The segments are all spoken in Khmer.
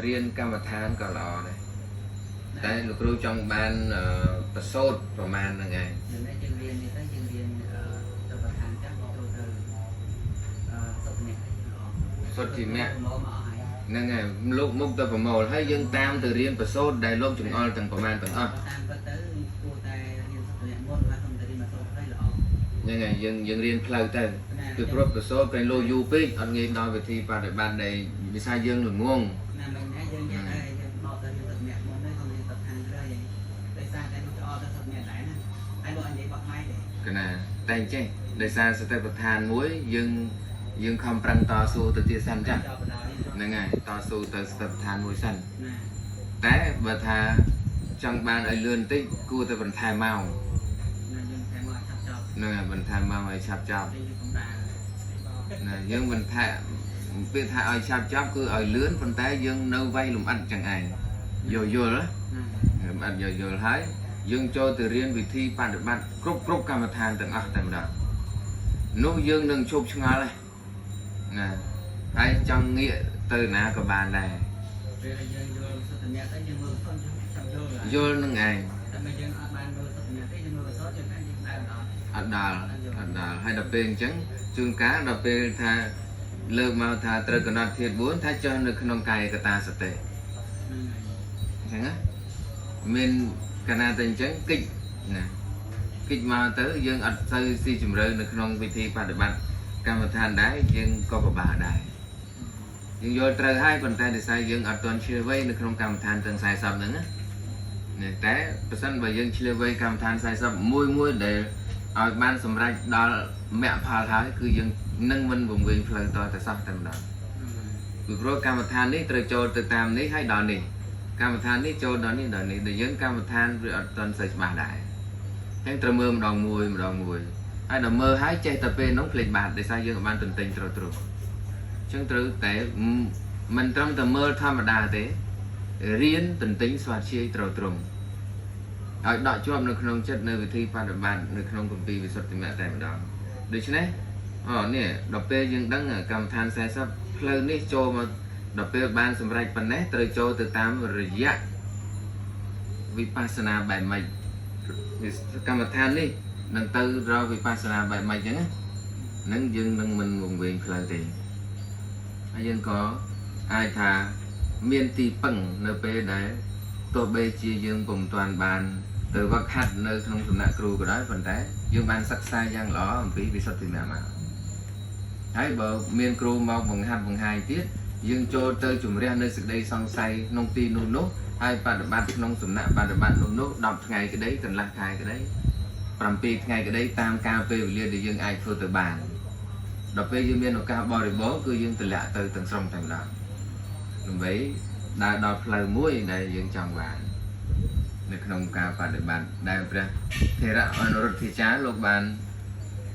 រៀនកម្មដ្ឋានក៏ល្អដែរតែលោកគ្រូចង់បានប្រសូតប្រមាណហ្នឹងឯង នៅយើងរៀននេះទៅយើងរៀនទៅប្រធានចាំចូលទៅសុទ្ធនេះល្អ សុទ្ធជាមគ្គ មកមកហើយ ហ្នឹងហើយលោកមុខទៅប្រមូលហើយយើងតាមទៅរៀនប្រសូតដែលលោកចង្អុលទាំងប្រមាណទាំងអស់ តាមគាត់ទៅគួរតែរៀនសុទ្ធនេះមុនហើយខ្ញុំទៅរៀនមកសូត្រឲ្យល្អ ហ្នឹងហើយយើងយើងរៀនផ្លូវទៅពីព្រោះប្រសូតពេលលោកយូរពេកអត់ងាយដល់វិធីបដិបត្តិដែលវិសាយើងល្ងង ណាមិនណាយើងនិយាយតែយើងបកទៅរៀនសុទ្ធនេះមុនហើយខ្ញុំរៀនសុទ្ធខាងក្រោយដោយសារតែលោកអត់ទៅសុទ្ធនេះដែរណាហើយលោកអត់និយាយបកម៉ៃទេ កណាតែអញ្ចេះដោយសារសតិប្បដ្ឋានមួយយើងយើងខំប្រឹងតស៊ូទៅទៀតសិនចា ចប់បណ្ដោយ ហ្នឹងហើយតស៊ូទៅសតិប្បដ្ឋានមួយសិន ណា តែបើថាចង់បានឲ្យលឿនបន្តិចគួរតែបន្ថែមម៉ោង ណាយើងតែមកឆាប់ចប់ ហ្នឹងហើយបន្ថែមម៉ោងឲ្យឆាប់ចប់ តែយើងកំដៅ ណាយើងបន្ថែមពាក្យថាឲ្យឆាប់ចប់គឺឲ្យលឿនប៉ុន្តែយើងនៅវៃលំអិតចឹងឯងយល់យល់ ណា ណាលំអិតយល់យល់ហើយយើងចូលទៅរៀនវិធីបដិបត្តិគ្រប់គ្រប់កម្មដ្ឋានទាំងអស់តែម្ដងនោះយើងនឹងឈប់ឆ្ងល់ហើយណាហើយចង់ងាកទៅណាក៏បានដែរ ពេលយើងយល់សុទ្ធនេះទៅយើងមើលសុទ្ធចាំយល់ យល់នឹងឯង តែមិនយើងអត់បានមើលសុទ្ធនេះទេយើងមើលសុទ្ធយើងថាយើងដើរដល់ អត់ដល់អត់ដល់ហើយដល់ពេលអញ្ចឹងជួនកាលដល់ពេលថាលើកមកថាត្រូវកំណត់ធាតុ4ថាចុះនៅក្នុងកាយកតាសតិ ហ្នឹងហើយ អញ្ចឹងណាមានកាលណាតែអញ្ចឹងគិចណាគិចមកទៅយើងអត់សូវស៊ីជម្រៅនៅក្នុងវិធីបដិបត្តិកម្មដ្ឋានដែរយើងក៏ពិបាកដែរយើងយល់ត្រូវហើយប៉ុន្តែដោយសារយើងអត់ទាន់ឈ្លាសវៃនៅក្នុងកម្មដ្ឋានទាំង40ហ្នឹងណានេះតែប្រសិនបើយើងឈ្លាសវៃកម្មដ្ឋាន40មួយមួយដែលឲ្យបានសម្រេចដល់មគ្គផលហើយគឺយើងនឹងមិនវង្វេងផ្លូវតតែសោះតែម្ដង ពីព្រោះកម្មដ្ឋាននេះត្រូវចូលទៅតាមនេះហើយដល់នេះកម្មដ្ឋាននេះចូលដល់នេះដល់នេះដែលយើងកម្មដ្ឋានវាអត់ទាន់សូវច្បាស់ដែរអញ្ចឹងត្រូវមើលម្ដងមួយម្ដងមួយហើយដល់មើលហើយចេះតែពេលនោះភ្លេចបាត់ដោយសារយើងអត់បានទន្ទិញត្រូវទ្រុងអញ្ចឹងត្រូវតែមិនត្រឹមតែមើលធម្មតាទេរៀនទន្ទិញស្វាធ្យាយត្រូវទ្រុងឲ្យដកជាប់នៅក្នុងចិត្តនៅវិធីបដិបត្តិនៅក្នុងគម្ពីរវិសុទ្ធិមគ្គតែម្ដងដូច្នេះអូនេះដល់ពេលយើងដឹងកម្មដ្ឋាន40ផ្លូវនេះចូលមកដល់ពេលបានសម្រេចប៉ុណ្ណេះត្រូវចូលទៅតាមរយៈវិបស្សនាបែបម៉េចកម្មដ្ឋាននេះនឹងទៅរកវិបស្សនាបែបម៉េចអញ្ចឹងណានឹងយើងនឹងមិនវង្វេងផ្លូវទេហើយយើងក៏អាចថាមានទីពឹងនៅពេលដែលទោះបីជាយើងពុំទាន់បានទៅវឹកហាត់នៅក្នុងសំណាក់គ្រូក៏ដោយប៉ុន្តែយើងបានសិក្សាយ៉ាងល្អអំពីវិសុទ្ធិមគ្គមកហើយបើមានគ្រូមកបង្ហាត់បង្ហាញទៀតយើងចូលទៅជំរះនៅសេចក្តីសង្ស័យក្នុងទីនោះនោះហើយបដិបត្តិក្នុងសំណាក់បដិបត្តិនោះនោះ10ថ្ងៃក្តីកន្លះខែក្តី7ថ្ងៃក្តីតាមកាលពេលវេលាដែលយើងអាចធ្វើទៅបានដល់ពេលយើងមានឱកាសបរិបូរណ៍គឺយើងទម្លាក់ទៅទាំងស្រុងតែម្ដងដើម្បីដើរដល់ផ្លូវមួយដែលយើងចង់បាននៅក្នុងការបដិបត្តិដែលព្រះថេរៈអនុរុទ្ធាចារ្យលោកបាន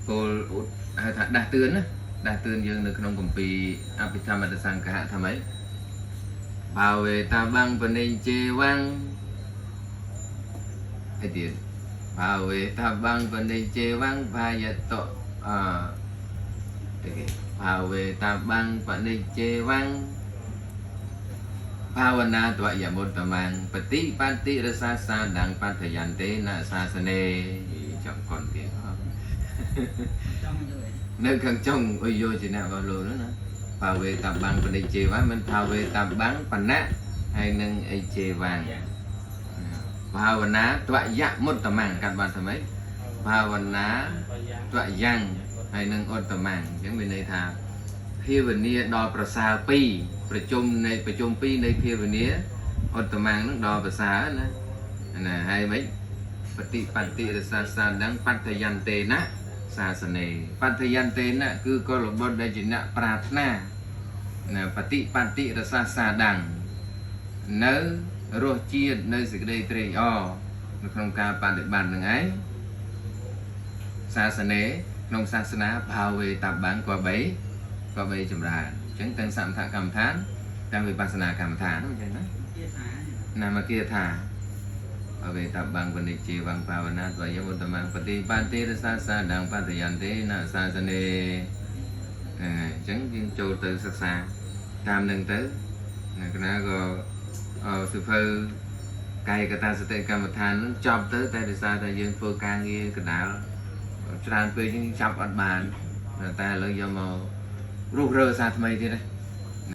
គោលឧតហៅថាដាស់តឿនណាដាស់តឿនយើងនៅក្នុងគម្ពីរអភិធម្មតសង្ឃៈថាម៉េចបាវេតាបាំងបនិញ្ជេវੰអីទៀតបាវេតាបាំងបនិញ្ជេវੰបាយតោអអីគេបាវេតាបាំងបនិញ្ជេវੰ ភាវនាទវយមុត្តមੰបតិបន្តិរសាសាដੰបត្តយន្ទេនសាសនេចង់កនទៀត ចង់យល់ នៅខាងចុងអុយយោជាអ្នករបស់លោកនោះណាបាវេតបាំងបនិជេវៈមិនបាវេតបាំងបណៈហើយនឹងអីជេវាំងភាវនាទវយមុត្តមੰកាត់បានថាម៉េចភាវនាទវយ៉ាងហើយនឹងឧត្តមੰអញ្ចឹងមានន័យថាភាវនាដល់ប្រសើរពីរប្រជុំនៃប្រជុំពីរនៃភាវនាឧត្តមੰនឹងដល់ប្រសើរណាណាហើយម៉េចបតិបន្តិរសាសាដੰបត្តយន្ទេនសាសនេបត្តយន្ទេនគឺកុលបុត្រដែលជាអ្នកប្រាថ្នាណាបតិបន្តិរសាសាដੰនៅរសជាតិនៅសេចក្តីត្រេកអរនៅក្នុងការបដិបត្តិនឹងឯងសាសនេក្នុងសាសនាಭಾវេតបាំងក៏បីក៏បីចម្រើនអញ្ចឹងទាំងសមថកម្មដ្ឋានទាំងវិបស្សនាកម្មដ្ឋានហ្នឹងអញ្ចឹងណា ជាសា នាមគាថាអវេតបាំងបនិជេវੰភាវនាទវយមុត្តមੰបតិបន្តិរសាសាដੰបតយន្ទេនសាសនេហ្នឹងហើយអញ្ចឹងយើងចូលទៅសិក្សាតាមនឹងទៅ ណាកណាក៏អឺសៀវភៅកាយកតាសតិកម្មដ្ឋាននឹងចប់ទៅតែដោយសារតែយើងធ្វើការងារកណ្ដាលច្រើនពេកយើងចាប់អត់បានតែឥឡូវយកមករស់រើសារថ្មីទៀតណា។